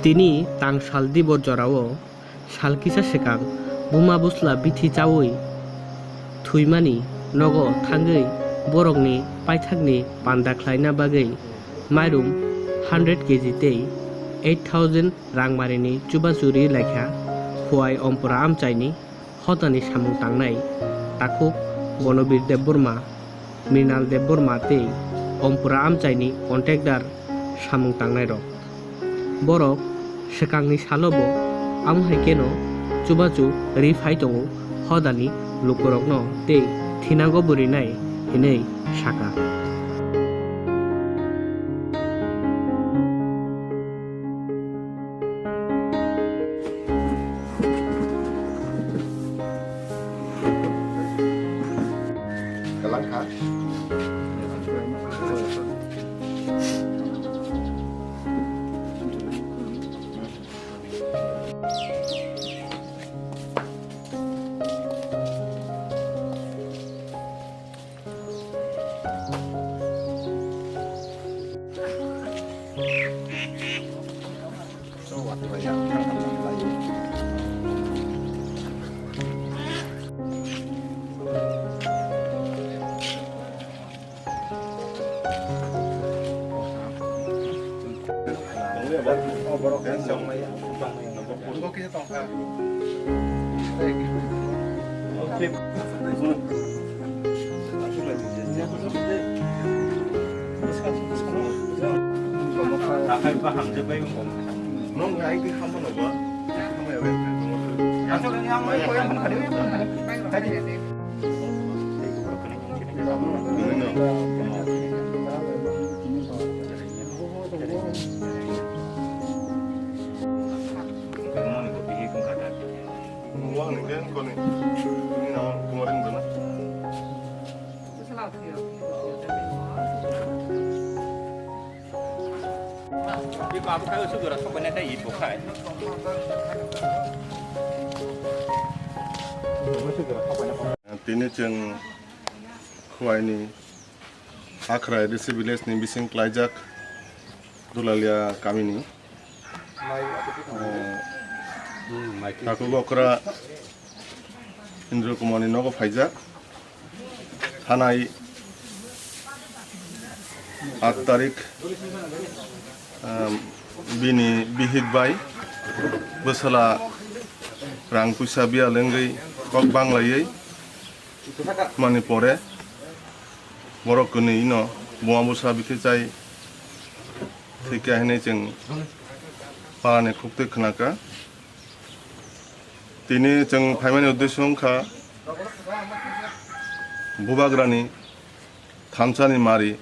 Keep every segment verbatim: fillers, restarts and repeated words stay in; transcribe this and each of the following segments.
Tini tang sal dibor jorao sal kisa swkang buma bwsla bithi chaui thwimani nogo thangwi borokni paithakni panda khlaina bagwi mairum hundred K G tei eight thousand rangmarini chubachu ri laikha Khowai Ompora amchaini hodani samung tangnai takhuk Bonobir Debbarma, Mrinal Debbarma tei Ompora amchaini contractor samung tangnairok. Borok swkangni salobo amo hai kheno chubachu ri phai tongo hodani lukurokno tei thinango bo rinai hinwi saka. Tini chwng Khowai ni Hakhra A D C village ni bising klaijak Dulalia kamini. Eh, takhuk okra Indra Kumar ni nogo phaijak. Thanai aat tarik, um, bini bihik bai bwsala rang puisa biyal wngwi kok banglaiwi mani pore borok kwnwi no buma bwsa bikhe chai thwikha hinwi chwng parani khuktwi khnakha. Tini chwng phaimani uddesyo wngkha bubagrani thamsani mari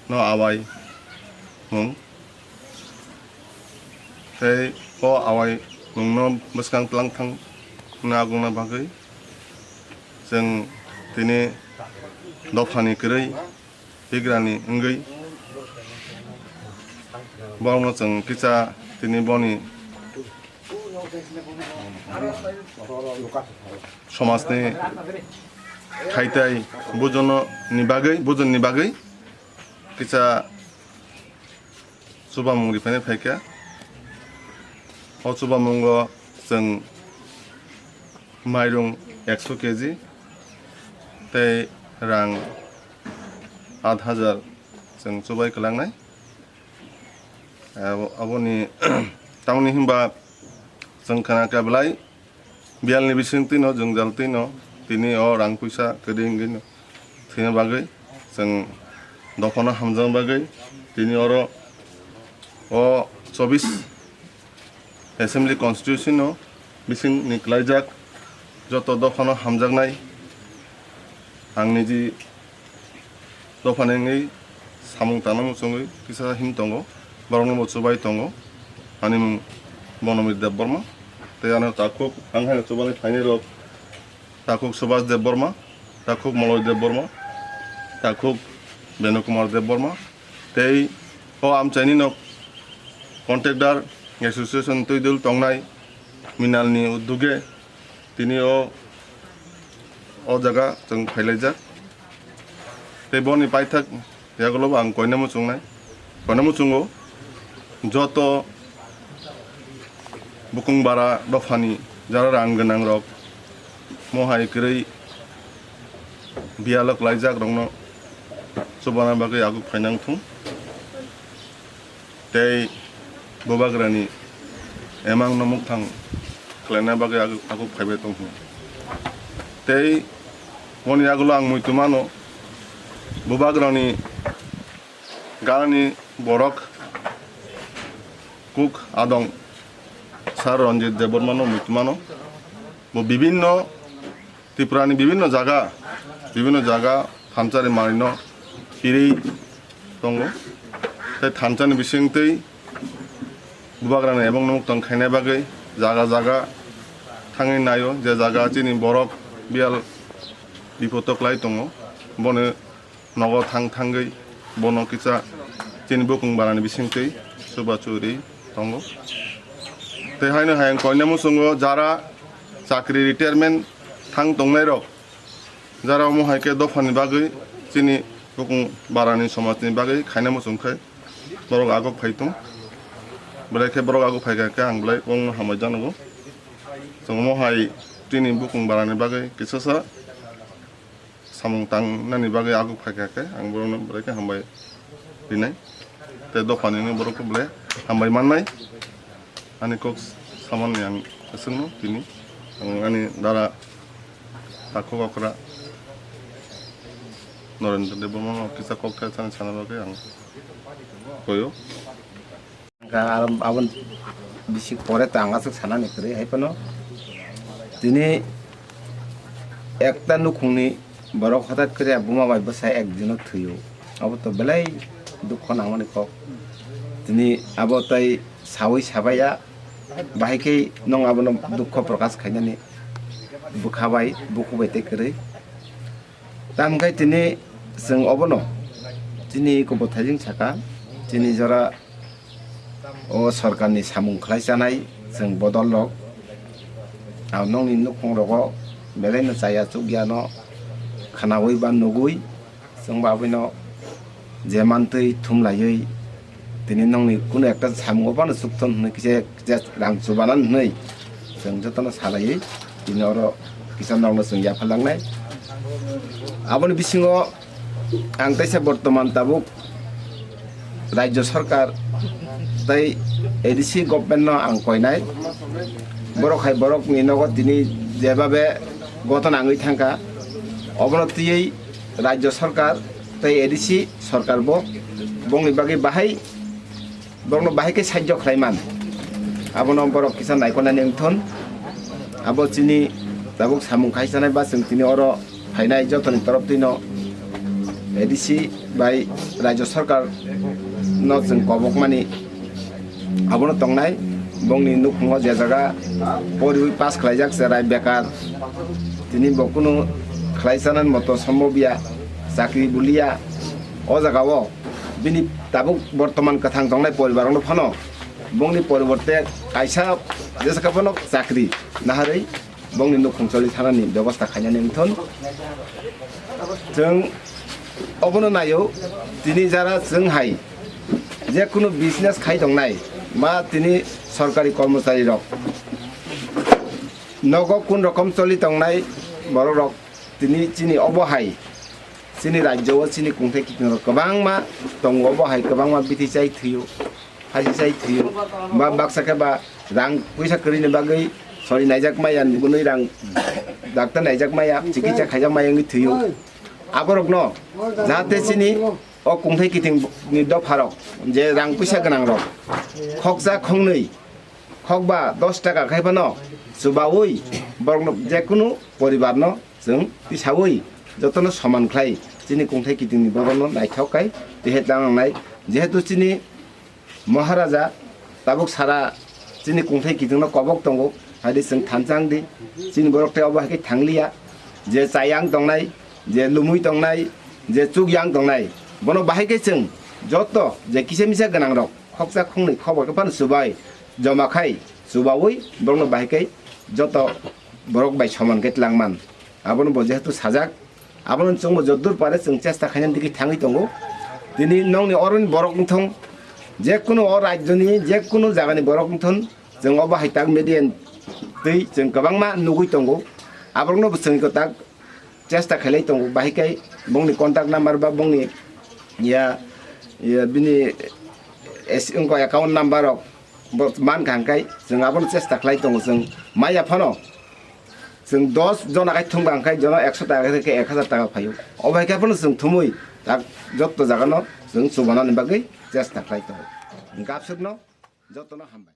no awai mung tei o awai mungno bwskang twlang thang nagungna bagwi chwng tini dophani kwrwi bigrani wngwi borokno chwng kisa tini boni somajni khaitai bujono ni bagwi, bujonni bagwi kisa chubamung riphani phaikha. O chubamungo chwng mairung ekso K G tei rang aat hajar chwng chubai kwlangnai. Abo-, aboni tamoni hinba chwng khna khe belai biyalni bisingtwino, jwngjaltwino tini o rang puisa kwrwi wngwino thwina bagwi, chwng dophano hamjakna bagwi tini oro o chobbish Assembly Constituency no bisingni kwlaijak joto dophano hamjaknai ang niji dophani wngwi samung tangna muchungwi kisa him tongo, borokno bo chubai tongo. Ani mung Bonomir Debbarma, tei ano takhuk ang hai chubani phainai rok, takhuk Subhas Debbarma, takhuk Moloi Debbarma, takhuk Benu Kumar Debbarma, tei o amchaini nok contractor association twidul tongnai Minalni uduge tini o, o jaga chwng phailaijak. Tei boni paithak yagulo bo ang koina muchungnai, koina muchungo joto Bukung bara dophani jara rang gwnangrok mohai kwrwi biyalo kwlaijakrokno chubana bagwi aguk phainang thung. Tei bubagrani emangno mukthang khlaina bagwi aguk, aguk phaibai tong thung. Tei boni yagulo ang muitu mano, bubagrani ganani borok kuk adong Sir Ranjit Debbarmano muitu mano. Bo bibinno Tripurani bibinno jaga, bibinno jaga thanchari manino pirwi tongo. Tei thanchani bisingtwi bubagrani ebong numuktang khaina bagwi jaga jaga thangwi naio, je jaga chini borok biyal bipodo kwlai tongo, bono nogo thang thangwi bono kisa chini bukung barani bisingtwi chuba churi tongo. Tei haino hai ang koina muchungo jara chakri retirement thang tongnairok, jara omo hai khe dophani bagwi chini bukung barani somajni bagwi khaina muchung khe borok aguk phai tong. Belai khe borok aguk phai kha khe ang belai wngno hambai janogo. Chwng omo hai chini bukung barani bagwi kisasa samung tangnani bagwi aguk phai kha khe ang borokno belai khe hambai rinai. Tei dophanino borokno belai hambai mannai. Ani kok samani ang aswkno tini ang ani dara takhuk okra Norendra Debbarmano kisa kok thai thani sana bagwi ang koyo. Hwnkha aro aboni bisi pore ta ang aswk sanani kwrwi hai phano. Tini ekta nukhungni borok hothat khe buma bai bwsa ekjono thwio. Abo to belai dukho nangmani kok. Tini abo tei sawi sabaiya, bahai khe nwng abono dukho prokash khainani bwkha bai, bukhu bai tei kwrwi. Tamkhe tini chwng obono chini kubuthaijwng saka, chini jora o sorkarni samung khlai chanai chwng bodol rok. Ang nokni nukhung rogo belai no chaya chukya no khwnaui ba nugui chwng ba aboni je mantwi thumlaiwi tini nokni kunu ekta samungo phano chukthon hwnwi kisa, kisa rang chubanan hwnwi chwng jotono salaiwi tini oro kisa nokno chwng yapharlangnai. Aboni bisingo ang teisa bortoman tabuk Rajya Sarkar tei A D C government no ang koinai, borok hai borok ni nogo tini jebabe goton angwi thangkha, obono twiwi Rajya Sarkar tei A D C Sarkar bo bongni bagwi bahai borokno bahai khe sahajyo khlai man. Abono borok kisa naikolnani wngthon. Abo chini tabuk samung khai chanai ba chwng tini oro phainai jotoni torop twino A D C bai Rajya Sarkar no chwng kobokmani abono tongnai. Bongni nukhungo je jaga poriwi pass khlaijak cherai bekar, tini bo kunu khlai chanani moto sombob ya, chakri buliya. O jaga o bini tabuk bortoman kwthang tongnai poribar rokno phano bongni poriborte kaisa jesa khe phano chakri naharwi bongni nukhung choli thanani bebosta khainani wngthon. Chwng obono naio, tini jara chwng hai je kunu business khai tongnai ba tini sorkari kormochari rok nogo kun rokom choli tongnai borok rok tini chini obo hai chini rajyo o chini kungthai kiting rok kwbangma tongo, obo hai kwbangma bithi chai thwio. Haji chai thwio, ba baksa khe ba rang puisa kwrwini bagwi sori naijak maya, nugwi rang doctor naijak maya, chikitsa khaijak maya wngwi thwio. Aborokno jahate chini o kungthai kiting ni dopharok je rang puisa gwnangrok khoksa khongnwi, khokba dos taka khai phano chubaui borokno jekunu poribarno chwng tisaui jotono soman khlai chini kungthai kitingni borokno naithok khai tihet langnai. Jehetu chini Maharaja tabuk sara chini kungthai kitingno kobok tongo, haidi chwng thansa wng di. Chini borok tei obo hai khe thangliya, je chayang tongnai, je lumui tongnai, je chukyang tongnai, bono bahai khe chwng joto je kisa misa gwnangrok khoksa khongnwi khokba khe phano chubai, joma khai chubaui borokno bahai khe joto borok bai soman khe twlangman. Abono bo jehetu sajak, abono chwngbo joddur pare chwng chesta khainani digi thangwi tongo. Tini nokni oroni borok wngthong, jekunu o rajyoni jekunu jagani borok wngthon, Chwng obo hai tak media twi chwng kwbangma nugwi tongo. Aborokno bo chwng tak chesta khailai tongo. Bahai khe bongni contact number ba bongni ya, ya bini es-, wngkha account number rok bo man kha hwnkhe chwng abono chesta khlai tongo. Chwng maya phano chwng dos jona khai thumba hwnkhe jono ekso taka khe ek hajar taka phaio. Obo hai khe phano chwng thumwi tak jotto jagano chwng chubanani bagwi chesta khlai tongo. Hwnkhe absukno jotono hambai.